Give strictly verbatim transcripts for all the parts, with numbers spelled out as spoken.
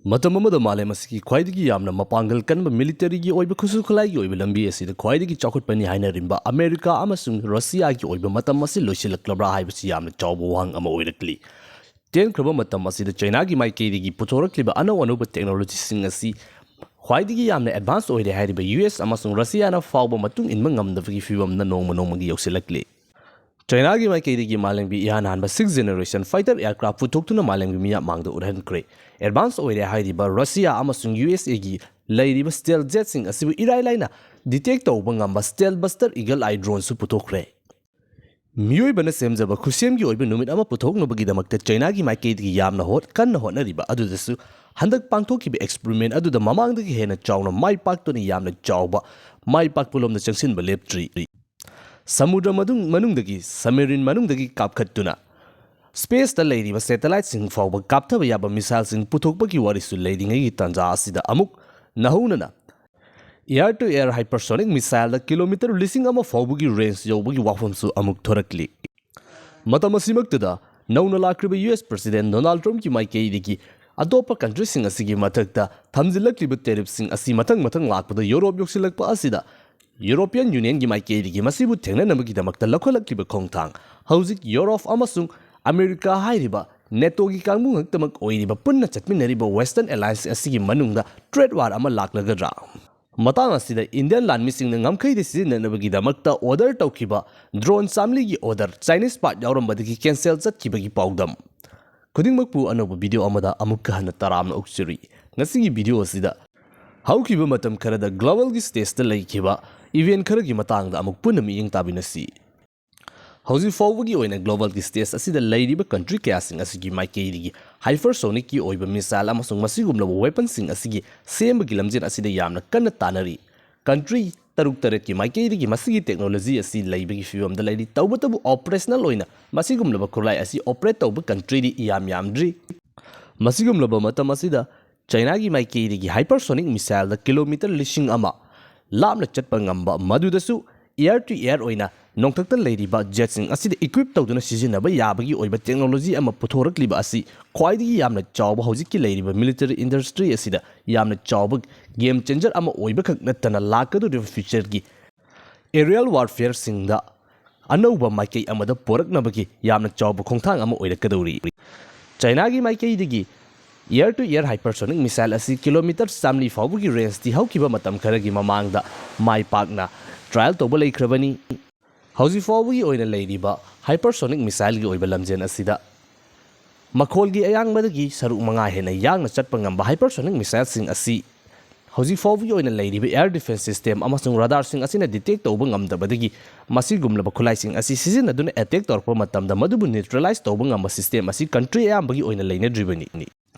ꯃꯇꯝ ꯑꯃꯗ ꯃꯥꯂꯦꯝ ꯑꯁꯤꯒꯤ ꯈ꯭ꯋꯥꯏꯗꯒꯤ ꯌꯥꯝꯅ ꯃꯄꯥꯡꯒꯜ ꯀꯟꯕ ꯃꯤꯂꯤꯇꯔꯤꯒꯤ ꯑꯣꯏꯕ, ꯈꯨꯠꯁꯨ ꯈꯨꯠꯂꯥꯏꯒꯤ ꯑꯣꯏꯕ ꯂꯝꯕꯤ ꯑꯁꯤꯗ ꯈ꯭ꯋꯥꯏꯗꯒꯤ ꯆꯥꯎꯈꯠꯄꯅꯤ ꯍꯥꯏꯅꯔꯤꯕ ꯑꯃꯦꯔꯤꯀꯥ ꯑꯃꯁꯨꯡ ꯔꯁꯤꯌꯥꯒꯤ ꯑꯣꯏꯕ ꯃꯇꯝ ꯑꯁꯤ ꯂꯣꯏꯁꯤꯜꯂꯛꯂꯕ꯭ꯔꯥ ꯍꯥꯏꯕꯁꯤ ꯌꯥꯝꯅ ꯆꯥꯎꯕ ꯋꯥꯍꯪ ꯑꯃ ꯑꯣꯏꯔꯛꯂꯤ꯫ ꯇꯦꯟꯈ꯭ꯔꯕ ꯃꯇꯝ ꯑꯁꯤꯗ ꯆꯩꯅꯥꯒꯤ ꯃꯥꯏꯀꯩꯗꯒꯤ ꯄꯨꯊꯣꯔꯛꯂꯤꯕ ꯑꯅꯧ ꯑꯅꯧꯕ ꯇꯦꯛꯅꯣꯂꯣꯖꯤꯁꯤꯡ ꯑꯁꯤ ꯈ꯭ꯋꯥꯏꯗꯒꯤ ꯌꯥꯝꯅ ꯑꯦꯗꯚꯥꯟꯁ ꯑꯣꯏꯔꯦ ꯍꯥꯏꯔꯤꯕ ꯌꯨ ꯑꯦꯁ ꯑꯃꯁꯨꯡ ꯔꯁꯤꯌꯥꯅ ꯐꯥꯎꯕ ꯃꯇꯨꯡ ꯏꯟꯕ ꯉꯝꯗꯕꯒꯤ ꯐꯤꯚꯝꯗ ꯅꯣꯡꯃ ꯅꯣꯡꯃꯒꯤ ꯌꯧꯁꯤꯜꯂꯛꯂꯤ꯫ ꯆꯩꯅꯥꯒꯤ ꯃꯥꯏꯀꯩꯗꯒꯤ ꯃꯥꯂꯦꯝꯒꯤ ꯏꯍꯥꯟ ꯍꯥꯟꯕ sixth generation fighter aircraft ꯄꯨꯊꯣꯛꯇꯨꯅ ꯃꯥꯂꯦꯝꯒꯤ ꯃꯤꯌꯥꯝ ꯃꯥꯡꯗ ꯎꯠꯍꯟꯈ꯭ꯔꯦ꯫ ꯑꯦꯗꯚꯥꯟꯁ ꯑꯣꯏꯔꯦ ꯍꯥꯏꯔꯤꯕ ꯔꯁꯤꯌꯥ ꯑꯃꯁꯨꯡ ꯌꯨ ꯑꯦꯁ ꯑꯦꯒꯤ ꯂꯩꯔꯤꯕ stealth jetꯁꯤꯡ ꯑꯁꯤꯕꯨ ꯏꯔꯥꯏ ꯂꯥꯏꯅ detect ꯇꯧꯕ ꯉꯝꯕ stealth buster Eagle Eye droneꯁꯨ ꯄꯨꯊꯣꯛꯈ꯭ꯔꯦ꯫ ꯃꯤꯑꯣꯏꯕꯅ ꯁꯦꯝꯖꯕ ꯈꯨꯠꯁꯦꯝꯒꯤ ꯑꯣꯏꯕ ꯅꯨꯃꯤꯠ ꯑꯃ ꯄꯨꯊꯣꯛꯅꯕꯒꯤꯗꯃꯛꯇ ꯆꯩꯅꯥꯒꯤ ꯃꯥꯏꯀꯩꯗꯒꯤ ꯌꯥꯝꯅ ꯍꯣꯠ-, ꯀꯟꯅ ꯍꯣꯠꯅꯔꯤꯕ ꯑꯗꯨꯗꯁꯨ ꯍꯟꯗꯛ ꯄꯥꯡꯊꯣꯛꯈꯤꯕ experiment ꯑꯗꯨꯗ ꯃꯃꯥꯡꯗꯒꯤ ꯍꯦꯟꯅ ꯆꯥꯎꯅ ꯃꯥꯏ ꯄꯥꯛꯇꯨꯅ ꯌꯥꯝꯅ ꯆꯥꯎꯕ ꯃꯥꯏ ꯄꯥꯛꯄꯂꯣꯝꯗ ꯆꯪꯁꯤꯟꯕ ꯂꯦꯞꯇ꯭ꯔꯤ꯫ ꯁꯃꯨꯗ꯭ꯔ ꯃꯅꯨꯡ-, ꯃꯅꯨꯡꯗꯒꯤ, submarine ꯃꯅꯨꯡꯗꯒꯤ ꯀꯥꯞꯈꯠꯇꯨꯅ spaceꯇ ꯂꯩꯔꯤꯕ satelliteꯁꯤꯡ ꯐꯥꯎꯕ ꯀꯥꯞꯊꯕ ꯌꯥꯕ missileꯁꯤꯡ ꯄꯨꯊꯣꯛꯄꯒꯤ ꯋꯥꯔꯤꯁꯨ ꯂꯩꯔꯤꯉꯩꯒꯤ ꯇꯥꯟꯖꯥ ꯑꯁꯤꯗ ꯑꯃꯨꯛ ꯅꯧꯍꯧꯅꯅ air to air hypersonic missileꯗ kilometre ꯂꯤꯁꯤꯡ ꯑꯃ ꯐꯥꯎꯕꯒꯤ range ꯌꯧꯕꯒꯤ ꯋꯥꯐꯝꯁꯨ ꯑꯃꯨꯛ ꯊꯣꯔꯛꯂꯤ꯫ ꯃꯇꯝ ꯑꯁꯤꯃꯛꯇꯗ ꯅꯧꯅ ꯂꯥꯛꯈ꯭ꯔꯤꯕ ꯌꯨ ꯑꯦꯁ President Donald Trumpꯀꯤ ꯃꯥꯏꯀꯩꯗꯒꯤ ꯑꯇꯣꯞꯄ countryꯁꯤꯡ ꯑꯁꯤꯒꯤ ꯃꯊꯛꯇ ꯊꯝꯖꯤꯜꯂꯛꯂꯤꯕ tariffꯁꯤꯡ ꯑꯁꯤ ꯃꯊꯪ ꯃꯊꯪ ꯂꯥꯛꯄꯗ ꯌꯨꯔꯣꯞ ꯌꯧꯁꯤꯜꯂꯛꯄ ꯑꯁꯤꯗ European Unionꯒꯤ ꯃꯥꯏꯀꯩꯗꯒꯤ ꯃꯁꯤꯕꯨ ꯊꯦꯡꯅꯅꯕꯒꯤꯗꯃꯛꯇ ꯂꯧꯈꯠꯂꯛꯂꯤꯕ ꯈꯣꯡꯊꯥꯡ ꯍꯧꯖꯤꯛ ꯌꯨꯔꯣꯞ ꯑꯃꯁꯨꯡ ꯑꯃꯦꯔꯤꯀꯥ ꯍꯥꯏꯔꯤꯕ NATOꯒꯤ ꯀꯥꯡꯕꯨ ꯉꯛꯇꯃꯛ ꯑꯣꯏꯔꯤꯕ ꯄꯨꯟꯅ ꯆꯠꯃꯤꯟꯅꯔꯤꯕ Western Alliance ꯑꯁꯤꯒꯤ ꯃꯅꯨꯡꯗ trade war ꯑꯃ ꯂꯥꯛꯂꯒꯗ꯭ꯔꯥ? ꯃꯇꯥꯡ ꯑꯁꯤꯗ Indian ꯂꯥꯟꯃꯤꯁꯤꯡꯅ ꯉꯝꯈꯩꯗ ꯁꯤꯖꯤꯟꯅꯅꯕꯒꯤꯗꯃꯛꯇ order ꯇꯧꯈꯤꯕ drone ꯆꯥꯝꯃꯔꯤꯒꯤ order Chinese part ꯌꯥꯎꯔꯝꯕꯗꯒꯤ cancel ꯆꯠꯈꯤꯕꯒꯤ ꯄꯥꯎꯗꯝ꯫ ꯈꯨꯗꯤꯡꯃꯛꯄꯨ ꯑꯅꯧꯕ video ꯑꯃꯗ ꯑꯃꯨꯛꯀ ꯍꯟꯅ ꯇꯔꯥꯝꯅ ꯑꯣꯛꯆꯔꯤ꯫ ꯉꯁꯤꯒꯤ video ꯑꯁꯤꯗ ꯍꯧꯈꯤꯕ ꯃꯇꯝ ꯈꯔꯗ globalꯒꯤ stageꯇ ꯂꯩꯈꯤꯕ event ꯈꯔꯒꯤ ꯃꯇꯥꯡꯗ ꯑꯃꯨꯛ ꯄꯨꯟꯅ ꯃꯤꯠꯌꯦꯡ ꯇꯥꯃꯤꯟꯅꯁꯤ꯫ ꯍꯧꯖꯤꯛ ꯐꯥꯎꯕꯒꯤ ꯑꯣꯏꯅ globalꯒꯤ stage ꯑꯁꯤꯗ ꯂꯩꯔꯤꯕ country ꯀꯌꯥꯁꯤꯡ ꯑꯁꯤꯒꯤ ꯃꯥꯏꯀꯩꯗꯒꯤ hypersonicꯀꯤ ꯑꯣꯏꯕ missile ꯑꯃꯁꯨꯡ ꯃꯁꯤꯒꯨꯝꯂꯕ weaponꯁꯤꯡ ꯑꯁꯤꯒꯤ ꯁꯦꯝꯕꯒꯤ ꯂꯝꯖꯦꯜ ꯑꯁꯤꯗ ꯌꯥꯝꯅ ꯀꯟꯅ ꯇꯥꯟꯅꯔꯤ꯫ Country ꯇꯔꯨꯛ ꯇꯔꯦꯠꯀꯤ ꯃꯥꯏꯀꯩꯗꯒꯤ ꯃꯁꯤꯒꯤ technology ꯑꯁꯤ ꯂꯩꯕꯒꯤ ꯐꯤꯕꯝꯗ ꯂꯩꯔꯤ, ꯇꯧꯕꯇꯕꯨ operational ꯑꯣꯏꯅ ꯃꯁꯤꯒꯨꯝꯂꯕ ꯈꯨꯠꯂꯥꯏ ꯑꯁꯤ operate ꯇꯧꯕ countryꯗꯤ ꯏꯌꯥꯝ ꯌꯥꯝꯗ꯭ꯔꯤ꯫ ꯃꯁꯤꯒꯨꯝꯂꯕ ꯃꯇꯝ ꯑꯁꯤꯗ Chinaꯒꯤ ꯃꯥꯏꯀꯩꯗꯒꯤ hypersonic missileꯗ kilometre ꯂꯤꯁꯤꯡ ꯑꯃ ꯂꯥꯞꯅ ꯆꯠꯄ ꯉꯝꯕ, ꯃꯗꯨꯗꯁꯨ air to air ꯑꯣꯏꯅ ꯅꯣꯡꯊꯛꯇ ꯂꯩꯔꯤꯕ ꯖꯦꯠꯁꯤꯡ ꯑꯁꯤꯗ ꯏꯀ꯭ꯋꯤꯞ ꯇꯧꯗꯨꯅ ꯁꯤꯖꯤꯟꯅꯕ ꯌꯥꯕꯒꯤ ꯑꯣꯏꯕ ꯇꯦꯛꯅꯣꯂꯣꯖꯤ ꯑꯃ ꯄꯨꯊꯣꯔꯛꯂꯤꯕ ꯑꯁꯤ ꯈ꯭ꯋꯥꯏꯗꯒꯤ ꯌꯥꯝꯅ ꯆꯥꯎꯕ, ꯍꯧꯖꯤꯛꯀꯤ ꯂꯩꯔꯤꯕ ꯃꯤꯂꯤꯇꯔꯤ ꯏꯟꯗꯁꯇ꯭ꯔꯤ ꯑꯁꯤꯗ ꯌꯥꯝꯅ ꯆꯥꯎꯕ ꯒꯦꯝ ꯆꯦꯟꯖꯔ ꯑꯃ ꯑꯣꯏꯕꯈꯛ ꯅꯠꯇꯅ ꯂꯥꯛꯀꯗꯧꯔꯤꯕ ꯐ꯭ꯌꯨꯆꯔꯒꯤ ꯑꯦꯔꯤꯌꯦꯜ ꯋꯥꯔꯐꯤꯌꯔꯁꯤꯡꯗ ꯑꯅꯧꯕ ꯃꯥꯏꯀꯩ ꯑꯃꯗ ꯄꯣꯔꯛꯅꯕꯒꯤ ꯌꯥꯝꯅ ꯆꯥꯎꯕ ꯈꯣꯡꯊꯥꯡ ꯑꯃ ꯑꯣꯏꯔꯛꯀꯗꯧꯔꯤ꯫ ꯆꯥꯏꯅꯥꯒꯤ ꯃꯥꯏꯀꯩꯗꯒꯤ air to air hypersonic missile ꯑꯁꯤ ꯀꯤꯂꯣꯃꯤꯇꯔ ꯆꯥꯃꯔꯤ ꯐꯥꯎꯕꯒꯤ ꯔꯦꯟꯖꯇꯤ ꯍꯧꯈꯤꯕ ꯃꯇꯝ ꯈꯔꯒꯤ ꯃꯃꯥꯡꯗ ꯃꯥꯏ ꯄꯥꯛꯅ ꯇ꯭ꯔꯥꯏꯜ ꯇꯧꯕ ꯂꯩꯈ꯭ꯔꯕꯅꯤ꯫ ꯍꯧꯖꯤꯛ ꯐꯥꯎꯕꯒꯤ ꯑꯣꯏꯅ ꯂꯩꯔꯤꯕ ꯍꯥꯏꯄꯔꯁꯣꯅꯤꯛ ꯃꯤꯁꯥꯏꯜꯒꯤ ꯑꯣꯏꯕ ꯂꯝꯖꯦꯜ ꯑꯁꯤꯗ ꯃꯈꯣꯜꯒꯤ ꯑꯌꯥꯡꯕꯗꯒꯤ ꯁꯔꯨꯛ ꯃꯉꯥ ꯍꯦꯟꯅ ꯌꯥꯡꯅ ꯆꯠꯄ ꯉꯝꯕ ꯍꯥꯏꯄꯔꯁꯣꯅꯤꯛ ꯃꯤꯁꯥꯏꯜꯁꯤꯡ ꯑꯁꯤ ꯍꯧꯖꯤꯛ ꯐꯥꯎꯕꯒꯤ ꯑꯣꯏꯅ ꯂꯩꯔꯤꯕ air defence system ꯑꯃꯁꯨꯡ ꯔꯥꯗꯥꯔꯁꯤꯡ ꯑꯁꯤꯅ detect ꯇꯧꯕ ꯉꯝꯗꯕꯗꯒꯤ ꯃꯁꯤꯒꯨꯝꯂꯕ ꯈꯨꯠꯂꯥꯏꯁꯤꯡ ꯑꯁꯤ ꯁꯤꯖꯤꯟꯅꯗꯨꯅ ꯑꯦꯇꯦꯛ ꯇꯧꯔꯛꯄ ꯃꯇꯝꯗ ꯃꯗꯨꯕꯨ ꯅ꯭ꯌꯨꯇ꯭ꯔꯦꯂꯥꯏꯁ ꯇꯧꯕ ꯉꯝꯕ ꯁꯤꯁꯇꯦꯝ ꯑꯁꯤ ꯀꯟꯇ꯭ꯔꯤ ꯑꯌꯥꯝꯕꯒꯤ ꯑꯣꯏꯅ ꯂꯩꯅꯗ꯭ꯔꯤꯕꯅꯤ꯫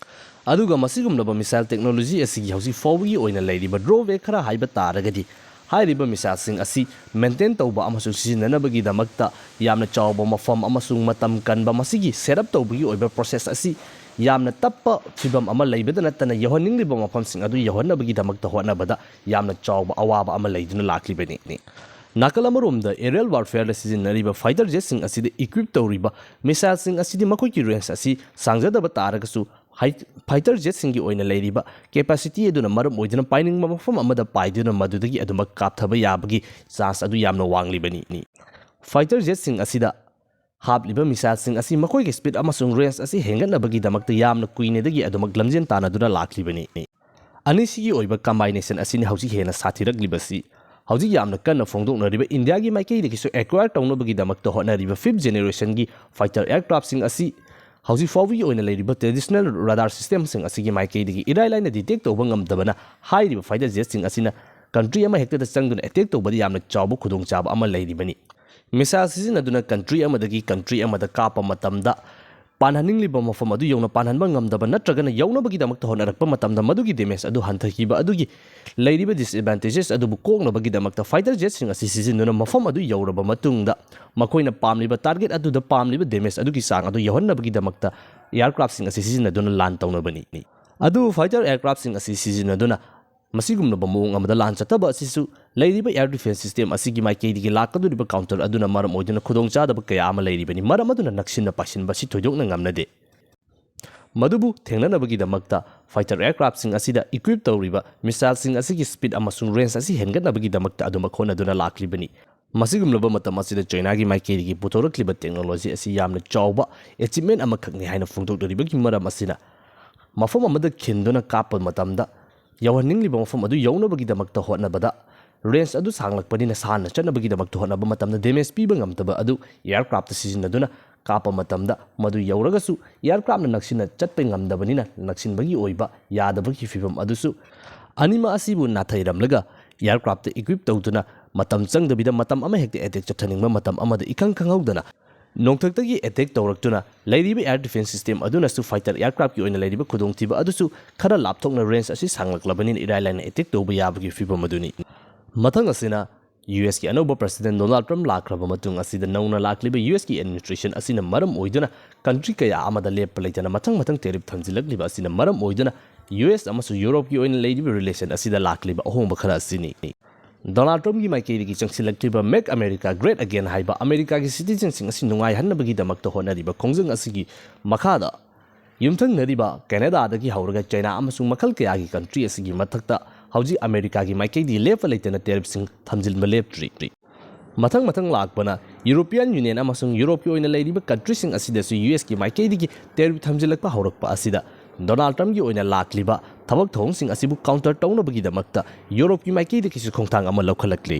ꯑꯗꯨꯒ ꯃꯁꯤꯒꯨꯝꯂꯕ ꯃꯤꯁꯥꯏꯜ ꯇꯦꯛꯅꯣꯂꯣꯖꯤ ꯑꯁꯤꯒꯤ ꯍꯧꯖꯤꯛ ꯐꯥꯎꯕꯒꯤ ꯑꯣꯏꯅ ꯂꯩꯔꯤꯕ ꯗ꯭ꯔꯣꯕꯦꯛ ꯈꯔ ꯍꯥꯏꯕ ꯇꯥꯔꯒꯗꯤ, ꯍꯥꯏꯔꯤꯕ ꯃꯤꯁꯥꯏꯜꯁꯤꯡ ꯑꯁꯤ ꯃꯦꯟꯇꯦꯟ ꯇꯧꯕ ꯑꯃꯁꯨꯡ ꯁꯤꯖꯤꯟꯅꯅꯕꯒꯤꯗꯃꯛꯇ ꯌꯥꯝꯅ ꯆꯥꯎꯕ ꯃꯐꯝ ꯑꯃꯁꯨꯡ ꯃꯇꯝ ꯀꯟꯕ, ꯃꯁꯤꯒꯤ ꯁꯦꯠ ꯑꯞ ꯇꯧꯕꯒꯤ ꯑꯣꯏꯕ ꯄ꯭ꯔꯣꯁꯦꯁ ꯑꯁꯤ ꯌꯥꯝꯅ ꯇꯞꯄ ꯐꯤꯕꯝ ꯑꯃ ꯂꯩꯕꯗ ꯅꯠꯇꯅ ꯌꯧꯍꯟꯅꯤꯡꯂꯤꯕ ꯃꯐꯝꯁꯤꯡ ꯑꯗꯨ ꯌꯧꯍꯟꯅꯕꯒꯤꯗꯃꯛꯇ ꯍꯣꯠꯅꯕꯗ ꯌꯥꯝꯅ ꯆꯥꯎꯕ ꯑꯋꯥꯕ ꯑꯃ ꯂꯩꯗꯨꯅ ꯂꯥꯛꯂꯤꯕꯅꯤ꯫ ꯅꯥꯀꯜ ꯑꯃꯔꯣꯝꯗ aerial warfareꯗ ꯁꯤꯖꯤꯟꯅꯔꯤꯕ ꯐꯥꯏꯇꯔ ꯖꯦꯠꯁꯤꯡ ꯑꯁꯤꯗ ꯏꯀ꯭ꯋꯤꯞ ꯇꯧꯔꯤꯕ ꯃꯤꯁꯥꯏꯜꯁꯤꯡ ꯑꯁꯤꯗꯤ ꯃꯈꯣꯏꯒꯤ ꯔꯦꯟꯖ ꯑꯁꯤ ꯁꯥꯡꯖꯗꯕ ꯇꯥꯔꯒꯁꯨ, ꯍꯥꯏ-, ꯐꯥꯏꯇꯔ ꯖꯦꯠꯁꯤꯡꯒꯤ ꯑꯣꯏꯅ ꯂꯩꯔꯤꯕ ꯀꯦꯄꯥꯁꯤꯇꯤ ꯑꯗꯨꯅ ꯃꯔꯝ ꯑꯣꯏꯗꯨꯅ ꯄꯥꯏꯅꯤꯡꯕ ꯃꯐꯝ ꯑꯃꯗ ꯄꯥꯏꯗꯨꯅ ꯃꯗꯨꯗꯒꯤ ꯑꯗꯨꯃꯛ ꯀꯥꯞꯊꯕ ꯌꯥꯕꯒꯤ ꯆꯥꯟꯁ ꯑꯗꯨ ꯌꯥꯝꯅ ꯋꯥꯡꯂꯤꯕꯅꯤ꯫ ꯐꯥꯏꯇꯔ ꯖꯦꯠꯁꯤꯡ ꯑꯁꯤꯗ ꯍꯥꯞꯂꯤꯕ ꯃꯤꯁꯥꯏꯜꯁꯤꯡ ꯑꯁꯤ ꯃꯈꯣꯏꯒꯤ ꯁ꯭ꯄꯤꯗ ꯑꯃꯁꯨꯡ ꯔꯦꯟꯖ ꯑꯁꯤ ꯍꯦꯟꯒꯠꯅꯕꯒꯤꯗꯃꯛꯇ ꯌꯥꯝꯅ ꯀꯨꯏꯅꯗꯒꯤ ꯑꯗꯨꯃꯛ ꯂꯝꯖꯦꯟ ꯇꯥꯟꯅꯗꯨꯅ ꯂꯥꯛꯂꯤꯕꯅꯤ꯫ ꯑꯅꯤꯁꯤꯒꯤ ꯑꯣꯏꯕ ꯀꯝꯕꯥꯏꯅꯦꯁꯟ ꯑꯁꯤꯅꯤ ꯍꯧꯖꯤꯛ ꯍꯦꯟꯅ ꯁꯥꯊꯤꯔꯛꯂꯤꯕꯁꯤ꯫ ꯍꯧꯖꯤꯛ ꯌꯥꯝꯅ ꯀꯟꯅ ꯐꯣꯡꯗꯣꯛꯅꯔꯤꯕ ꯏꯟꯗꯤꯌꯥꯒꯤ ꯃꯥꯏꯀꯩꯗꯒꯤꯁꯨ ꯑꯦꯀ꯭ꯋꯥꯌꯔ ꯇꯧꯅꯕꯒꯤꯗꯃꯛꯇ ꯍꯣꯠꯅꯔꯤꯕ ꯐꯤꯐ ꯖꯦꯅꯦꯔꯦꯁꯟꯒꯤ ꯐꯥꯏꯇꯔ ꯑꯦꯌꯔꯀ꯭ꯔꯥꯐꯁꯤꯡ ꯑꯁꯤ ꯍꯧꯖꯤꯛ ꯐꯥꯎꯕꯒꯤ ꯑꯣꯏꯅ ꯂꯩꯔꯤꯕ ꯇ꯭ꯔꯦꯗꯤꯁꯅꯦꯜ ꯔꯥꯗꯥꯔ ꯁꯤꯁꯇꯦꯝꯁꯤꯡ ꯑꯁꯤꯒꯤ ꯃꯥꯏꯀꯩꯗꯒꯤ ꯏꯔꯥꯏ ꯂꯥꯏꯅ ꯗꯤꯇꯦꯛ ꯇꯧꯕ ꯉꯝꯗꯕꯅ ꯍꯥꯏꯔꯤꯕ ꯐꯥꯏꯇꯔ ꯖꯦꯠꯁꯤꯡ ꯑꯁꯤꯅ ꯀꯟꯇ꯭ꯔꯤ ꯑꯃꯍꯦꯛꯇꯗ ꯆꯪꯗꯨꯅ ꯑꯦꯇꯦꯛ ꯇꯧꯕꯗ ꯌꯥꯝꯅ ꯆꯥꯎꯕ ꯈꯨꯗꯣꯡꯆꯥꯕ ꯑꯃ ꯂꯩꯔꯤꯕꯅꯤ꯫ ꯃꯤꯁꯥꯏꯜ ꯁꯤꯖꯤꯟꯅꯗꯨꯅ ꯀꯟꯇ꯭ꯔꯤ ꯑꯃꯗꯒꯤ ꯀꯟꯇ꯭ꯔꯤ ꯑꯃꯗ ꯀꯥꯞꯄ ꯃꯇꯝꯗ ꯄꯥꯟꯍꯟꯅꯤꯡꯂꯤꯕ ꯃꯐꯝ ꯑꯗꯨ ꯌꯧꯅ ꯄꯥꯟꯍꯟꯕ ꯉꯝꯗꯕ ꯅꯠꯇ꯭ꯔꯒꯅ ꯌꯧꯅꯕꯒꯤꯗꯃꯛꯇ ꯍꯣꯠꯅꯔꯛꯄ ꯃꯇꯝꯗ ꯃꯗꯨꯒꯤ ꯗꯦꯃꯦꯖ ꯑꯗꯨ ꯍꯟꯊꯈꯤꯕ ꯑꯗꯨꯒꯤ ꯂꯩꯔꯤꯕ ꯗꯤꯁꯑꯦꯗꯚꯥꯟꯇꯦꯖꯦꯁ ꯑꯗꯨꯕꯨ ꯀꯣꯛꯅꯕꯒꯤꯗꯃꯛꯇ ꯐꯥꯏꯇꯔ ꯖꯦꯠꯁꯤꯡ ꯑꯁꯤ ꯁꯤꯖꯤꯟꯅꯗꯨꯅ ꯃꯐꯝ ꯑꯗꯨ ꯌꯧꯔꯕ ꯃꯇꯨꯡꯗ ꯃꯈꯣꯏꯅ ꯄꯥꯝꯂꯤꯕ ꯇꯥꯔꯒꯦꯠ ꯑꯗꯨꯗ ꯄꯥꯝꯂꯤꯕ ꯗꯦꯃꯦꯖ ꯑꯗꯨꯒꯤ ꯆꯥꯡ ꯑꯗꯨ ꯌꯧꯍꯟꯅꯕꯒꯤꯗꯃꯛꯇ ꯑꯦꯌꯔꯀ꯭ꯔꯥꯐꯁꯤꯡ ꯑꯁꯤ ꯁꯤꯖꯤꯟꯅꯗꯨꯅ ꯂꯥꯟ ꯇꯧꯅꯕꯅꯤ꯫ ꯑꯗꯨꯕꯨ ꯐꯥꯏꯇꯔ ꯑꯦꯌꯔꯀ꯭ꯔꯥꯐꯁꯤꯡ ꯑꯁꯤ ꯁꯤꯖꯤꯟꯅꯗꯨꯅ ꯃꯁꯤꯒꯨꯝꯂꯕ ꯃꯑꯣꯡ ꯑꯃꯗ ꯂꯥꯟ ꯆꯠꯊꯕ ꯑꯁꯤꯁꯨ ꯂꯩꯔꯤꯕ air defense system ꯑꯁꯤꯒꯤ ꯃꯥꯏꯀꯩꯗꯒꯤ ꯂꯥꯛꯀꯗꯧꯔꯤꯕ counter ꯑꯗꯨꯅ ꯃꯔꯝ ꯑꯣꯏꯗꯨꯅ ꯈꯨꯗꯣꯡꯆꯥꯗꯕ ꯀꯌꯥ ꯑꯃ ꯂꯩꯔꯤꯕꯅꯤ꯫ ꯃꯔꯝ ꯑꯗꯨꯅ ꯅꯛꯁꯤꯟꯅ ꯄꯥꯏꯁꯤꯟꯕ ꯑꯁꯤ ꯊꯣꯏꯗꯣꯛꯅ ꯉꯝꯅꯗꯦ꯫ ꯃꯗꯨꯕꯨ ꯊꯦꯡꯅꯅꯕꯒꯤꯗꯃꯛꯇ fighter aircraftꯁꯤꯡ ꯑꯁꯤꯗ equip ꯇꯧꯔꯤꯕ missileꯁꯤꯡ ꯑꯁꯤꯒꯤ speed ꯑꯃꯁꯨꯡ range ꯑꯁꯤ ꯍꯦꯟꯒꯠꯅꯕꯒꯤꯗꯃꯛꯇ ꯑꯗꯨꯃꯛ ꯍꯣꯠꯅꯗꯨꯅ ꯂꯥꯛꯂꯤꯕꯅꯤ꯫ ꯃꯁꯤꯒꯨꯝꯂꯕ ꯃꯇꯝ ꯑꯁꯤꯗ ꯆꯥꯏꯅꯥꯒꯤ ꯃꯥꯏꯀꯩꯗꯒꯤ ꯄꯨꯊꯣꯔꯛꯂꯤꯕ technology ꯑꯁꯤ ꯌꯥꯝꯅ ꯆꯥꯎꯕ achievement ꯑꯃꯈꯛꯅꯤ ꯍꯥꯏꯅ ꯐꯣꯡꯗꯣꯛꯅꯔꯤꯕꯒꯤ ꯃꯔꯝ ꯑꯁꯤꯅ ꯃꯐꯝ ꯑꯃꯗ ꯈꯤꯟꯗꯨꯅ ꯀꯥꯞꯄ ꯃꯇꯝꯗ ꯌꯧꯍꯟꯅꯤꯡꯂꯤꯕ ꯃꯐꯝ ꯑꯗꯨ ꯌꯧꯅꯕꯒꯤꯗꯃꯛꯇ ꯍꯣꯠꯅꯕꯗ range ꯑꯗꯨ ꯁꯥꯡꯂꯛꯄꯅꯤꯅ ꯁꯥꯟꯅ ꯆꯠꯅꯕꯒꯤꯗꯃꯛꯇ ꯍꯣꯠꯅꯕ ꯃꯇꯝꯗ damage ꯄꯤꯕ ꯉꯝꯗꯕ ꯑꯗꯨ aircraft ꯁꯤꯖꯤꯟꯅꯗꯨꯅ ꯀꯥꯞꯄ ꯃꯇꯝꯗ ꯃꯗꯨ ꯌꯧꯔꯒꯁꯨ aircraftꯅ ꯅꯛꯁꯤꯟꯅ ꯆꯠꯄ ꯉꯝꯗꯕꯅꯤꯅ ꯅꯛꯁꯤꯟꯕꯒꯤ ꯑꯣꯏꯕ ꯌꯥꯗꯕꯒꯤ ꯐꯤꯕꯝ ꯑꯗꯨꯁꯨ ꯑꯅꯤꯃꯛ ꯑꯁꯤꯕꯨ ꯅꯥꯊꯩꯔꯝꯂꯒ aircraft equip ꯇꯧꯗꯨꯅ ꯃꯇꯝ ꯆꯪꯗꯕꯤꯗ ꯃꯇꯝ ꯑꯃ ꯍꯦꯛꯇ attack ꯆꯠꯊꯅꯤꯡꯕ ꯃꯇꯝ ꯑꯃꯗ ꯏꯈꯪ ꯈꯪꯍꯧꯗꯅ ꯅꯣꯡꯊꯛꯇꯒꯤ attack ꯇꯧꯔꯛꯇꯨꯅ ꯂꯩꯔꯤꯕ air defense system ꯑꯗꯨꯅꯁꯨ fighter aircraftꯀꯤ ꯑꯣꯏꯅ ꯂꯩꯔꯤꯕ ꯈꯨꯗꯣꯡꯊꯤꯕ ꯑꯗꯨꯁꯨ ꯈꯔ ꯂꯥꯞꯊꯣꯛꯅ range ꯑꯁꯤ ꯁꯥꯡꯂꯛꯂꯕꯅꯤꯅ ꯏꯔꯥꯏ ꯂꯥꯏꯅ attack ꯇꯧꯕ ꯌꯥꯕꯒꯤ ꯐꯤꯕꯝ ꯑꯗꯨꯅꯤ꯫ ꯃꯊꯪ ꯑꯁꯤꯅ USꯀꯤ ꯑꯅꯧꯕ President Donald Trump ꯂꯥꯛꯈ꯭ꯔꯕ ꯃꯇꯨꯡ ꯑꯁꯤꯗ ꯅꯧꯅ ꯂꯥꯛꯂꯤꯕ USꯀꯤ administration ꯑꯁꯤꯅ ꯃꯔꯝ ꯑꯣꯏꯗꯨꯅ country ꯀꯌꯥ ꯑꯃꯗ ꯂꯦꯞꯄ ꯂꯩꯇꯅ ꯃꯊꯪ ꯃꯊꯪ tariff ꯊꯝꯖꯤꯜꯂꯛꯂꯤꯕ ꯑꯁꯤꯅ ꯃꯔꯝ ꯑꯣꯏꯗꯨꯅ US ꯑꯃꯁꯨꯡ Europeꯀꯤ ꯑꯣꯏꯅ ꯂꯩꯔꯤꯕ relation ꯑꯁꯤꯗ ꯂꯥꯛꯂꯤꯕ ꯑꯍꯣꯡꯕ ꯈꯔ ꯑꯁꯤꯅꯤ꯫ Donald Trumpꯀꯤ ꯃꯥꯏꯀꯩꯗꯒꯤ ꯆꯪꯁꯤꯜꯂꯛꯂꯤꯕ Make America Great Again ꯍꯥꯏꯕ ꯑꯃꯦꯔꯤꯀꯥꯒꯤ citizenꯁꯤꯡ ꯑꯁꯤ ꯅꯨꯡꯉꯥꯏꯍꯟꯅꯕꯒꯤꯗꯃꯛꯇ ꯍꯣꯠꯅꯔꯤꯕ ꯈꯣꯡꯖꯪ ꯑꯁꯤꯒꯤ ꯃꯈꯥꯗ ꯌꯨꯝꯊꯪꯅꯔꯤꯕ ꯀꯦꯅꯦꯗꯥꯗꯒꯤ ꯍꯧꯔꯒ ꯆꯥꯏꯅꯥ ꯑꯃꯁꯨꯡ ꯃꯈꯜ ꯀꯌꯥꯒꯤ country ꯑꯁꯤꯒꯤ ꯃꯊꯛꯇ ꯍꯧꯖꯤꯛ ꯑꯃꯦꯔꯤꯀꯥꯒꯤ ꯃꯥꯏꯀꯩꯗꯒꯤ ꯂꯦꯞꯄ ꯂꯩꯇꯅ tariffꯁꯤꯡ ꯊꯝꯖꯤꯟꯕ ꯂꯦꯞꯇ꯭ꯔꯤ꯫ ꯃꯊꯪ ꯃꯊꯪ ꯂꯥꯛꯄꯅ European Union ꯑꯃꯁꯨꯡ Europeꯀꯤ ꯑꯣꯏꯅ ꯂꯩꯔꯤꯕ countryꯁꯤꯡ ꯑꯁꯤꯗꯁꯨ USꯀꯤ ꯃꯥꯏꯀꯩꯗꯒꯤ tariff ꯊꯝꯖꯤꯜꯂꯛꯄ ꯍꯧꯔꯛꯄ ꯑꯁꯤꯗ Donald Trumpꯀꯤ ꯑꯣꯏꯅ ꯂꯥꯛꯂꯤꯕ ꯊꯕꯛ ꯊꯧꯑꯣꯡꯁꯤꯡ ꯑꯁꯤꯕꯨ counter ꯇꯧꯅꯕꯒꯤꯗꯃꯛꯇ Europeꯀꯤ ꯃꯥꯏꯀꯩꯗꯒꯤꯁꯨ ꯈꯣꯡꯊꯥꯡ ꯑꯃ ꯂꯧꯈꯠꯂꯛꯂꯤ꯫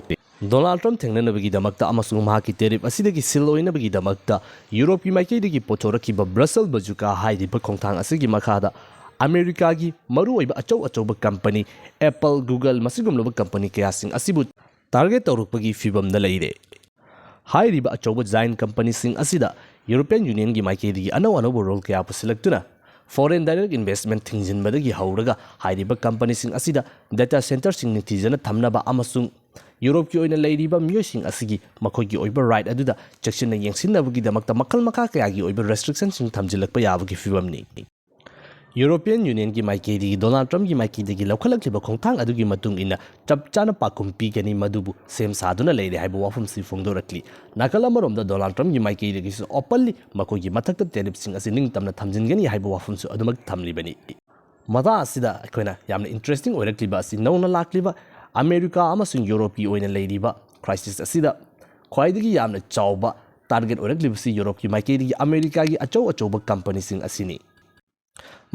Donald Trump ꯊꯦꯡꯅꯅꯕꯒꯤꯗꯃꯛꯇ ꯑꯃꯁꯨꯡ ꯃꯍꯥꯛꯀꯤ tariff ꯑꯁꯤꯗꯒꯤ ꯁꯤꯜ ꯑꯣꯏꯅꯕꯒꯤꯗꯃꯛꯇ Europeꯀꯤ ꯃꯥꯏꯀꯩꯗꯒꯤ ꯄꯨꯊꯣꯔꯛꯈꯤꯕ Brussels bazooka ꯍꯥꯏꯔꯤꯕ ꯈꯣꯡꯊꯥꯡ ꯑꯁꯤꯒꯤ ꯃꯈꯥꯗ ꯑꯃꯦꯔꯤꯀꯥꯒꯤ ꯃꯔꯨꯑꯣꯏꯕ ꯑꯆꯧ ꯑꯆꯧꯕ company Apple, Google ꯃꯁꯤꯒꯨꯝꯂꯕ company ꯀꯌꯥꯁꯤꯡ ꯑꯁꯤꯕꯨ target ꯇꯧꯔꯛꯄꯒꯤ ꯐꯤꯕꯝꯗ ꯂꯩꯔꯦ꯫ ꯍꯥꯏꯔꯤꯕ ꯑꯆꯧꯕ giant companyꯁꯤꯡ ꯑꯁꯤꯗ European Unionꯒꯤ ꯃꯥꯏꯀꯩꯗꯒꯤ ꯑꯅꯧ ꯑꯅꯧꯕ rule ꯀꯌꯥ ꯄꯨꯁꯤꯜꯂꯛꯇꯨꯅ foreign direct investment ꯊꯤꯡꯖꯤꯟꯕꯗꯒꯤ ꯍꯧꯔꯒ ꯍꯥꯏꯔꯤꯕ companyꯁꯤꯡ ꯑꯁꯤꯗ data centerꯁꯤꯡ ꯅꯤꯡꯊꯤꯖꯅ ꯊꯝꯅꯕ ꯑꯃꯁꯨꯡ Europeꯀꯤ ꯑꯣꯏꯅ ꯂꯩꯔꯤꯕ ꯃꯤꯑꯣꯏꯁꯤꯡ ꯑꯁꯤꯒꯤ ꯃꯈꯣꯏꯒꯤ ꯑꯣꯏꯕ right ꯑꯗꯨꯗ ꯆꯦꯛꯁꯤꯟꯅ ꯌꯦꯡꯁꯤꯟꯅꯕꯒꯤꯗꯃꯛꯇ ꯃꯈꯜ ꯃꯈꯥ ꯀꯌꯥꯒꯤ ꯑꯣꯏꯕ restrictionꯁꯤꯡ ꯊꯝꯖꯤꯜꯂꯛꯄ ꯌꯥꯕꯒꯤ ꯐꯤꯕꯝꯅꯤ꯫ ꯌꯨꯔꯣꯄꯤꯌꯟ ꯌꯨꯅꯤꯌꯟꯒꯤ ꯃꯥꯏꯀꯩꯗꯒꯤ ꯗꯣꯅꯥꯜꯗ ꯇ꯭ꯔꯝꯞꯀꯤ ꯃꯥꯏꯀꯩꯗꯒꯤ ꯂꯧꯈꯠꯂꯛꯂꯤꯕ ꯈꯣꯡꯊꯥꯡ ꯑꯗꯨꯒꯤ ꯃꯇꯨꯡ ꯏꯟꯅ ꯆꯞ ꯆꯥꯅ ꯄꯥꯎꯈꯨꯝ ꯄꯤꯒꯅꯤ, ꯃꯗꯨꯕꯨ ꯁꯦꯝ ꯁꯥꯗꯨꯅ ꯂꯩꯔꯦ ꯍꯥꯏꯕ ꯋꯥꯐꯝꯁꯤ ꯐꯣꯡꯗꯣꯔꯛꯂꯤ꯫ ꯅꯥꯀꯜ ꯑꯃꯔꯣꯝꯗ ꯗꯣꯅꯥꯜꯗ ꯇ꯭ꯔꯝꯞꯀꯤ ꯃꯥꯏꯀꯩꯗꯒꯤꯁꯨ ꯑꯣꯄꯟꯂꯤ ꯃꯈꯣꯏꯒꯤ ꯃꯊꯛꯇ ꯇꯦꯔꯤꯞꯁꯤꯡ ꯑꯁꯤ ꯅꯤꯡꯇꯝꯅ ꯊꯝꯖꯤꯟꯒꯅꯤ ꯍꯥꯏꯕ ꯋꯥꯐꯝꯁꯨ ꯑꯗꯨꯃꯛ ꯊꯝꯂꯤꯕꯅꯤ꯫ ꯃꯇꯥꯡ ꯑꯁꯤꯗ ꯑꯩꯈꯣꯏꯅ ꯌꯥꯝꯅ ꯏꯟꯇꯔꯦꯁꯇꯤꯡ ꯑꯣꯏꯔꯛꯂꯤꯕ ꯑꯁꯤ ꯅꯧꯅ ꯂꯥꯛꯂꯤꯕ ꯑꯃꯦꯔꯤꯀꯥ ꯑꯃꯁꯨꯡ ꯌꯨꯔꯣꯞꯀꯤ ꯑꯣꯏꯅ ꯂꯩꯔꯤꯕ ꯀ꯭ꯔꯥꯏꯁꯤꯁ ꯑꯁꯤꯗ ꯈ꯭ꯋꯥꯏꯗꯒꯤ ꯌꯥꯝꯅ ꯆꯥꯎꯕ ꯇꯥꯔꯒꯦꯠ ꯑꯣꯏꯔꯛꯂꯤꯕꯁꯤ ꯌꯨꯔꯣꯞꯀꯤ ꯃꯥꯏꯀꯩꯗꯒꯤ ꯑꯃꯦꯔꯤꯀꯥꯒꯤ ꯑꯆꯧ ꯑꯆꯧꯕ ꯀꯝꯄꯅꯤꯁꯤꯡ ꯑꯁꯤꯅꯤ꯫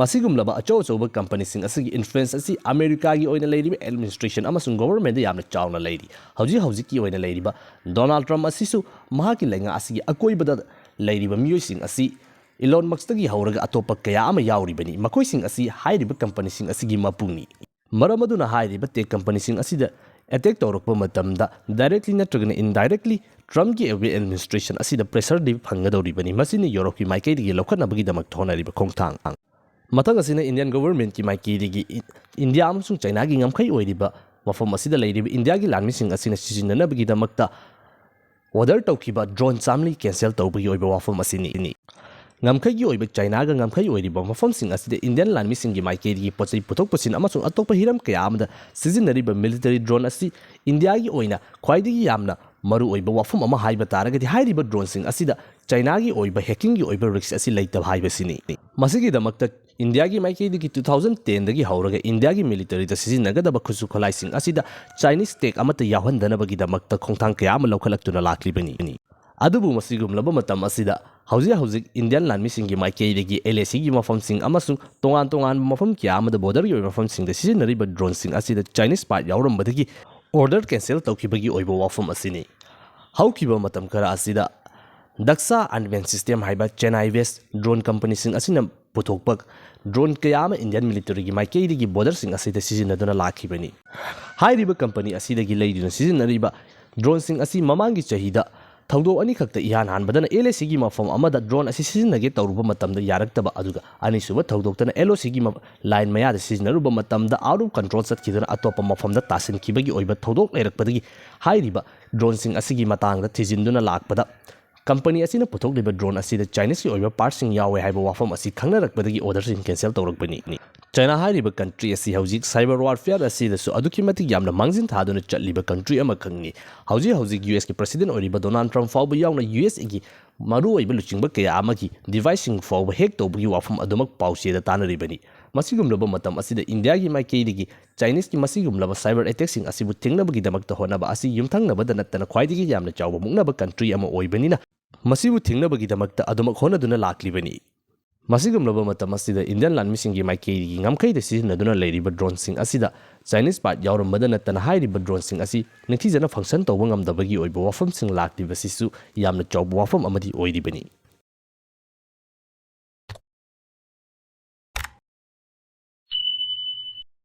ꯃꯁꯤꯒꯨꯝꯂꯕ ꯑꯆꯧ ꯑꯆꯧꯕ ꯀꯝꯄꯅꯤꯁꯤꯡ ꯑꯁꯤꯒꯤ ꯏꯟꯐ꯭ꯂꯨꯌꯦꯟꯁ ꯑꯁꯤ ꯑꯃꯦꯔꯤꯀꯥꯒꯤ ꯑꯣꯏꯅ ꯂꯩꯔꯤꯕ ꯑꯦꯗꯃꯤꯅꯤꯁꯇ꯭ꯔꯦꯁꯟ ꯑꯃꯁꯨꯡ ꯒꯣꯚꯔꯟꯃꯦꯟꯗ ꯌꯥꯝꯅ ꯆꯥꯎꯅ ꯂꯩꯔꯤ꯫ ꯍꯧꯖꯤꯛ ꯍꯧꯖꯤꯛꯀꯤ ꯑꯣꯏꯅ ꯂꯩꯔꯤꯕ ꯗꯣꯅꯥꯜꯗ ꯇ꯭ꯔꯝꯞ ꯑꯁꯤꯁꯨ ꯃꯍꯥꯛꯀꯤ ꯂꯩꯉꯥꯛ ꯑꯁꯤꯒꯤ ꯑꯀꯣꯏꯕꯗ ꯂꯩꯔꯤꯕ ꯃꯤꯑꯣꯏꯁꯤꯡ ꯑꯁꯤ ꯏꯂꯣꯟ ꯃꯛꯁꯇꯒꯤ ꯍꯧꯔꯒ ꯑꯇꯣꯞꯄ ꯀꯌꯥ ꯑꯃ ꯌꯥꯎꯔꯤꯕꯅꯤ꯫ ꯃꯈꯣꯏꯁꯤꯡ ꯑꯁꯤ ꯍꯥꯏꯔꯤꯕ ꯀꯝꯄꯅꯤꯁꯤꯡ ꯑꯁꯤꯒꯤ ꯃꯄꯨꯅꯤ꯫ ꯃꯔꯝ ꯑꯗꯨꯅ ꯍꯥꯏꯔꯤꯕ ꯇꯦꯛ ꯀꯝꯄꯅꯤꯁꯤꯡ ꯑꯁꯤꯗ ꯑꯦꯇꯦꯛ ꯇꯧꯔꯛꯄ ꯃꯇꯝꯗ ꯗꯥꯏꯔꯦꯛꯂꯤ ꯅꯠꯇ꯭ꯔꯒꯅ ꯏꯟꯗꯥꯏꯔꯦꯛꯂꯤ ꯇ꯭ꯔꯝꯞꯀꯤ ꯑꯣꯏꯕ ꯑꯦꯗꯃꯤꯅꯤꯁꯇ꯭ꯔꯦꯁꯟ ꯑꯁꯤꯗ ꯄ꯭ꯔꯦꯁꯔꯗꯤ ꯐꯪꯒꯗꯧꯔꯤꯕꯅꯤ꯫ ꯃꯁꯤꯅ ꯌꯨꯔꯣꯞꯀꯤ ꯃꯥꯏꯀꯩꯗꯒꯤ ꯂꯧꯈꯠꯅꯕꯒꯤꯗꯃꯛ ꯍꯣꯠꯅꯔꯤꯕ ꯈꯣꯡꯊꯥꯡ꯫ ꯃꯊꯪ ꯑꯁꯤꯅ ꯏꯟꯗꯤꯌꯟ ꯒꯣꯚꯔꯟꯃꯦꯟꯠꯀꯤ ꯃꯥꯏꯀꯩꯗꯒꯤ ꯏ-, ꯏꯟꯗꯤꯌꯥ ꯑꯃꯁꯨꯡ ꯆꯥꯏꯅꯥꯒꯤ ꯉꯝꯈꯩ ꯑꯣꯏꯔꯤꯕ ꯃꯐꯝ ꯑꯁꯤꯗ ꯂꯩꯔꯤꯕ ꯏꯟꯗꯤꯌꯥꯒꯤ ꯂꯥꯟꯃꯤꯁꯤꯡ ꯑꯁꯤꯅ ꯁꯤꯖꯤꯟꯅꯅꯕꯒꯤꯗꯃꯛꯇ ꯑꯣꯔꯗꯔ ꯇꯧꯈꯤꯕ ꯗ꯭ꯔꯣꯟ ꯆꯥꯝꯃꯔꯤ ꯀꯦꯟꯁꯦꯜ ꯇꯧꯕꯒꯤ ꯑꯣꯏꯕ ꯋꯥꯐꯝ ꯑꯁꯤꯅꯤ꯫ ꯉꯝꯈꯩꯒꯤ ꯑꯣꯏꯕ ꯆꯥꯏꯅꯥꯒ ꯉꯝꯈꯩ ꯑꯣꯏꯔꯤꯕ ꯃꯐꯝꯁꯤꯡ ꯑꯁꯤꯗ ꯏꯟꯗꯤꯌꯟ ꯂꯥꯟꯃꯤꯁꯤꯡꯒꯤ ꯃꯥꯏꯀꯩꯗꯒꯤ ꯄꯣꯠ ꯆꯩ ꯄꯨꯊꯣꯛ ꯄꯨꯁꯤꯟ ꯑꯃꯁꯨꯡ ꯑꯇꯣꯞꯄ ꯍꯤꯔꯝ ꯀꯌꯥ ꯑꯃꯗ ꯁꯤꯖꯤꯟꯅꯔꯤꯕ ꯃꯤꯂꯤꯇꯔꯤ ꯗ꯭ꯔꯣꯟ ꯑꯁꯤ ꯏꯟꯗꯤꯌꯥꯒꯤ ꯑꯣꯏꯅ ꯈ꯭ꯋꯥꯏꯗꯒꯤ ꯌꯥꯝꯅ ꯃꯔꯨꯑꯣꯏꯕ ꯋꯥꯐꯝ ꯑꯃ ꯍꯥꯏꯕ ꯇꯥꯔꯒꯗꯤ ꯍꯥꯏꯔꯤꯕ ꯗ꯭ꯔꯣꯟꯁꯤꯡ ꯑꯁꯤꯗ ꯆꯥꯏꯅꯥꯒꯤ ꯑꯣꯏꯕ ꯍꯦꯛꯀꯤꯡꯒꯤ ꯑꯣꯏꯕ ꯔꯤꯁ꯭ꯛ ꯑꯁꯤ ꯂꯩꯇꯕ ꯍꯥꯏꯕꯁꯤꯅꯤ꯫ ꯃꯁꯤꯒꯤꯗꯃꯛꯇ ꯏꯟꯗꯤꯌꯥꯒꯤ ꯃꯥꯏꯀꯩꯗꯒꯤ two thousand ten ꯗꯒꯤ ꯍꯧꯔꯒ ꯏꯟꯗꯤꯌꯥꯒꯤ ꯃꯤꯂꯤꯇꯔꯤꯗ ꯁꯤꯖꯤꯟꯅꯒꯗꯕ ꯈꯨꯠꯁꯨ ꯈꯨꯠꯂꯥꯏꯁꯤꯡ ꯑꯁꯤꯗ ꯆꯥꯏꯅꯤꯁ ꯇꯦꯛ ꯑꯃꯠꯇ ꯌꯥꯎꯍꯟꯗꯅꯕꯒꯤꯗꯃꯛꯇ ꯈꯣꯡꯊꯥꯡ ꯀꯌꯥ ꯑꯃ ꯂꯧꯈꯠꯂꯛꯇꯨꯅ ꯂꯥꯛꯂꯤꯕꯅꯤ꯫ ꯑꯗꯨꯕꯨ ꯃꯁꯤꯒꯨꯝꯂꯕ ꯃꯇꯝ ꯑꯁꯤꯗ ꯍꯧꯖꯤꯛ ꯍꯧꯖꯤꯛ ꯏꯟꯗꯤꯌꯟ ꯂꯥꯟꯃꯤꯁꯤꯡꯒꯤ ꯃꯥꯏꯀꯩꯗꯒꯤ ꯑꯦꯜ ꯑꯦ ꯁꯤꯒꯤ ꯃꯐꯝꯁꯤꯡ ꯑꯃꯁꯨꯡ ꯇꯣꯉꯥꯟ ꯇꯣꯉꯥꯟꯕ ꯃꯐꯝ ꯀꯌꯥ ꯑꯃꯗ ꯕꯣꯔꯗꯔꯒꯤ ꯑꯣꯏꯕ ꯃꯐꯝꯁꯤꯡꯗ ꯁꯤꯖꯤꯟꯅꯔꯤꯕ ꯗ꯭ꯔꯣꯟꯁꯤꯡ ꯑꯁꯤꯗ ꯆꯥꯏꯅꯤꯁ ꯄꯥꯔꯠ ꯌꯥꯎꯔꯝꯕꯗꯒꯤ ꯑꯣꯔꯗꯔ ꯀꯦꯟꯁꯦꯜ ꯇꯧꯈꯤꯕꯒꯤ ꯑꯣꯏꯕ ꯋꯥꯐꯝ ꯑꯁꯤꯅꯤ꯫ ꯍꯧꯈꯤꯕ ꯃꯇꯝ ꯈꯔ ꯑꯁꯤꯗ ꯗꯛꯁꯥ ꯑꯟꯃꯦꯟ ꯁꯤꯁꯇꯦꯝ ꯍꯥꯏꯕ ꯆꯦꯟꯅꯥꯏ ꯕꯦꯁ ꯗ꯭ꯔꯣꯟ ꯀꯝꯄꯅꯤꯁꯤꯡ ꯑꯁꯤꯅ ꯄꯨꯊꯣꯛꯄ ꯗ꯭ꯔꯣꯟ ꯀꯌꯥ ꯑꯃ ꯏꯟꯗꯤꯌꯟ ꯃꯤꯂꯤꯇꯔꯤꯒꯤ ꯃꯥꯏꯀꯩꯗꯒꯤ ꯕꯣꯔꯗꯔꯁꯤꯡ ꯑꯁꯤꯗ ꯁꯤꯖꯤꯟꯅꯗꯨꯅ ꯂꯥꯛꯈꯤꯕꯅꯤ꯫ ꯍꯥꯏꯔꯤꯕ ꯀꯝꯄꯅꯤ ꯑꯁꯤꯗꯒꯤ ꯂꯩꯗꯨꯅ ꯁꯤꯖꯤꯟꯅꯔꯤꯕ ꯗ꯭ꯔꯣꯟꯁꯤꯡ ꯑꯁꯤ ꯃꯃꯥꯡꯒꯤ ꯆꯍꯤꯗ ꯊꯧꯗꯣꯛ ꯑꯅꯤꯈꯛꯇ ꯏꯍꯥꯟ ꯍꯥꯟꯕꯗꯅ ꯑꯦꯜ ꯑꯦ ꯁꯤꯒꯤ ꯃꯐꯝ ꯑꯃꯗ ꯗ꯭ꯔꯣꯟ ꯑꯁꯤ ꯁꯤꯖꯤꯟꯅꯒꯦ ꯇꯧꯔꯨꯕ ꯃꯇꯝꯗ ꯌꯥꯔꯛꯇꯕ, ꯑꯗꯨꯒ ꯑꯅꯤꯁꯨꯕ ꯊꯧꯗꯣꯛꯇꯅ ꯑꯦꯜ ꯑꯣ ꯁꯤꯒꯤ ꯃ-, ꯂꯥꯏꯟ ꯃꯌꯥꯗ ꯁꯤꯖꯤꯟꯅꯔꯨꯕ ꯃꯇꯝꯗ ꯑꯥꯎꯠ ꯑꯣꯐ ꯀꯟꯇ꯭ꯔꯣꯜ ꯆꯠꯈꯤꯗꯨꯅ ꯑꯇꯣꯞꯄ ꯃꯐꯝꯗ ꯇꯥꯁꯤꯟꯈꯤꯕꯒꯤ ꯑꯣꯏꯕ ꯊꯧꯗꯣꯛ ꯂꯩꯔꯛꯄꯗꯒꯤ ꯍꯥꯏꯔꯤꯕ ꯗ꯭ꯔꯣꯟꯁꯤꯡ ꯑꯁꯤꯒꯤ ꯃꯇꯥꯡꯗ ꯊꯤꯖꯤꯟꯗꯨꯅ ꯂꯥꯛꯄꯗ ꯀꯝꯄꯅꯤ ꯑꯁꯤꯅ ꯄꯨꯊꯣꯛꯂꯤꯕ ꯗ꯭ꯔꯣꯟ ꯑꯁꯤꯗ ꯆꯥꯏꯅꯤꯁꯀꯤ ꯑꯣꯏꯕ ꯄꯥꯔꯠꯁꯤꯡ ꯌꯥꯎꯋꯦ ꯍꯥꯏꯕ ꯋꯥꯐꯝ ꯑꯁꯤ ꯈꯪꯅꯔꯛꯄꯗꯒꯤ ꯑꯣꯔꯗꯔꯁꯤꯡ ꯀꯦꯟꯁꯦꯜ ꯇꯧꯔꯛꯄꯅꯤ꯫ ꯆꯥꯏꯅꯥ ꯍꯥꯏꯔꯤꯕ ꯀꯟꯇ꯭ꯔꯤ ꯑꯁꯤ ꯍꯧꯖꯤꯛ ꯁꯥꯏꯕꯔ ꯋꯥꯔꯐꯤꯌꯥꯔ ꯑꯁꯤꯗꯁꯨ ꯑꯗꯨꯛꯀꯤ ꯃꯇꯤꯛ ꯌꯥꯝꯅ ꯃꯥꯡꯖꯤꯟ ꯊꯥꯗꯨꯅ ꯆꯠꯂꯤꯕ ꯀꯟꯇ꯭ꯔꯤ ꯑꯃꯈꯛꯅꯤ꯫ ꯍꯧꯖꯤꯛ ꯍꯧꯖꯤꯛ ꯌꯨ ꯑꯦꯁꯀꯤ ꯄ꯭ꯔꯁꯤꯗꯦꯟ ꯑꯣꯏꯔꯤꯕ ꯗꯣꯅꯥꯜꯗ ꯇ꯭ꯔꯝꯞ ꯐꯥꯎꯕ ꯌꯥꯎꯅ ꯌꯨ ꯑꯦꯁ ꯑꯦꯒꯤ ꯃꯔꯨꯑꯣꯏꯕ ꯂꯨꯆꯤꯡꯕ ꯀꯌꯥ ꯑꯃꯒꯤ ꯗꯤꯚꯥꯏꯁꯁꯤꯡ ꯐꯥꯎꯕ ꯍꯦꯛ ꯇꯧꯕꯒꯤ ꯋꯥꯐꯝ ꯑꯗꯨꯃꯛ ꯄꯥꯎꯆꯦꯗ ꯇꯥꯟꯅꯔꯤꯕꯅꯤ꯫ ꯃꯁꯤꯒꯨꯝꯂꯕ ꯃꯇꯝ ꯑꯁꯤꯗ ꯏꯟꯗꯤꯌꯥꯒꯤ ꯃꯥꯏꯀꯩꯗꯒꯤ ꯆꯥꯏꯅꯤꯁꯀꯤ ꯃꯁꯤꯒꯨꯝꯂꯕ ꯁꯥꯏꯕꯔ ꯑꯦꯇꯦꯛꯁꯤꯡ ꯑꯁꯤꯕꯨ ꯊꯤꯡꯅꯕꯒꯤꯗꯃꯛꯇ ꯍꯣꯠꯅꯕ ꯑꯁꯤ ꯌꯨꯝꯊꯪꯅꯕꯗ ꯅꯠꯇꯅ ꯈ꯭ꯋꯥꯏꯗꯒꯤ ꯌꯥꯝꯅ ꯆꯥꯎꯕ ꯃꯨꯛꯅꯕ ꯀꯟꯇ꯭ꯔꯤ ꯑꯃ ꯑꯣꯏꯕꯅꯤꯅ, ꯃꯁꯤꯕꯨ ꯊꯤꯡꯅꯕꯒꯤꯗꯃꯛꯇ ꯑꯗꯨꯃꯛ ꯍꯣꯠꯅꯗꯨꯅ ꯂꯥꯛꯂꯤꯕꯅꯤ꯫ ꯃꯁꯤꯒꯨꯝꯂꯕ ꯃꯇꯝ ꯑꯁꯤꯗ ꯏꯟꯗꯤꯌꯟ ꯂꯥꯟꯃꯤꯁꯤꯡꯒꯤ ꯃꯥꯏꯀꯩꯒꯤ ꯉꯝꯈꯩꯗ ꯁꯤꯖꯤꯟꯅꯗꯨꯅ ꯂꯩꯔꯤꯕ ꯗ꯭ꯔꯣꯟꯁꯤꯡ ꯑꯁꯤꯗ ꯆꯥꯏꯅꯤꯁ ꯄꯥꯔꯠ ꯌꯥꯎꯔꯝꯕꯗ ꯅꯠꯇꯅ ꯍꯥꯏꯔꯤꯕ ꯗ꯭ꯔꯣꯟꯁꯤꯡ ꯑꯁꯤ ꯅꯤꯡꯊꯤꯖꯅ ꯐꯪꯁꯟ ꯇꯧꯕ ꯉꯝꯗꯕꯒꯤ ꯑꯣꯏꯕ ꯋꯥꯐꯝꯁꯤꯡ ꯂꯥꯛꯂꯤꯕꯁꯤꯁꯨ ꯌꯥꯝꯅ ꯆꯥꯎꯕ ꯋꯥꯐꯝ ꯑꯃꯗꯤ ꯑꯣꯏꯔꯤꯕꯅꯤ꯫